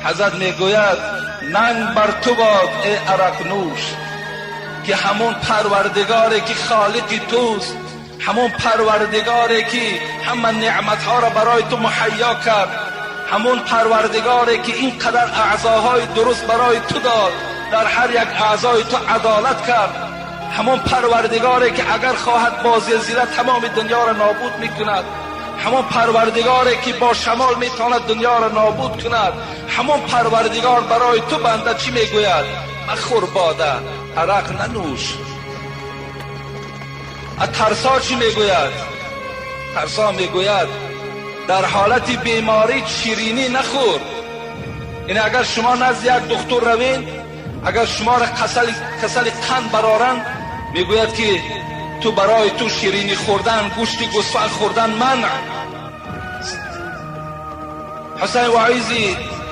Ҳазрат мегӯяд: нанг бар ту бод, эй арақнӯш, ки ҳамон Парвардигоре ки холиқи туст, ҳамон Парвардигоре ки ҳама неъматҳоро барои ту муҳайё кард, ҳамон Парвардигоре ки инқадар аъзоҳои дуруст барои ту дод, дар ҳар як аъзои ту адолат кард, ҳамон Парвардигоре ки агар хоҳад бо зилзила тамоми дунёро нобуд мекунад, ҳамон Парвардигоре ки бо шамол метавонад дунёро нобуд кунад, ҳамон Парвардигор барои ту банда чӣ мегӯяд? Махӯр бода, арақ нанӯш. Тарсо чӣ мегӯяд? Тарсо мегӯяд: дар ҳолати беморӣ ширинӣ нахӯр. Ин агар шумо назди як духтур равед, агар шуморо касали қанд бароранд, мегӯяд ки ту барои ту ширинӣ хӯрдан, гӯшти гӯсфанд хӯрдан манъ. Ҳусайн Воизи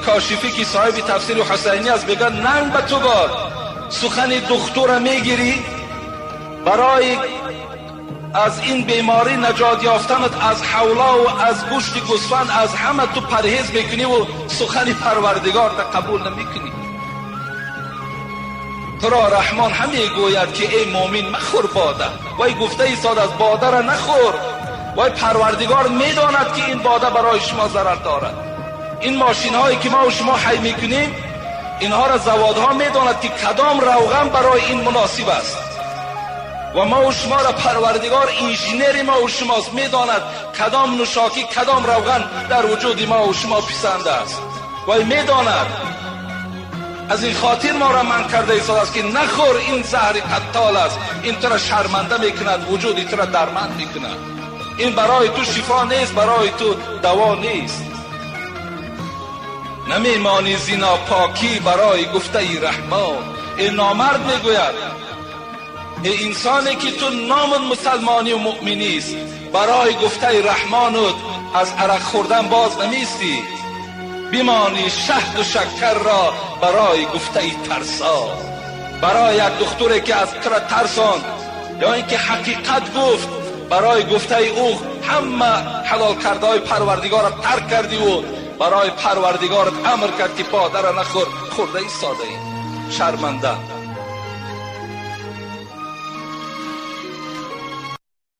Кошифӣ ки соҳиби тафсири Ҳусайнӣ аст, мегӯяд: нанг ба ту бод, сухани духтурро мегирӣ, барои аз ин беморӣ наҷот ёфтанат аз ҳавло ва аз гӯшти гӯсфанд аз ҳама ту парҳез мекунӣ ва сухани Парвардигорро қабул намекунӣ. Туро Раҳмон ҳам мегӯяд ки эй мӯмин, махӯр бода. Вай гуфта истод аз бодаро нахӯр. Вай Парвардигор медонад ки ин бода барои шумо зарар дорад. Ин мошинҳое ки мо шумо ҳай мекунем, инҳоро заводҳо медонад ки кадом равған барои ин муносиб аст. Ва мо шуморо Парвардигор инженери мо шумост, медонад кадом нӯшокӣ, кадом равған дар вуҷуди мо шумо писанд аст. Вай медонад. Аз ин хотир моро манъ карда истодааст ки нахӯр, ин заҳри қаттол аст, ин туро шарманда мекунад, вуҷуди туро дарманд мекунад. Ин барои ту шифо нест, барои ту даво нест. Намемонӣ зи нопокӣ барои гуфтаи Раҳмон. Эй номард, мегӯяд, эй инсоне ки ту номат мусалмонӣ ва муъминист, барои гуфтаи Раҳмонут аз арақ хӯрдан боз намеистӣ. Бимонӣ шаҳду шакарро барои гуфтаи тарсо. Барои як духтуре ки аз тура тарсонд ё ин ки ҳақиқат гуфт, барои гуфтаи ӯ ҳама ҳалол кардаҳои Парвардигорро тарк кардиву барои Парвардигорат амр кард ки бодаро нахӯр, хӯрда истодаӣ. Шарманда.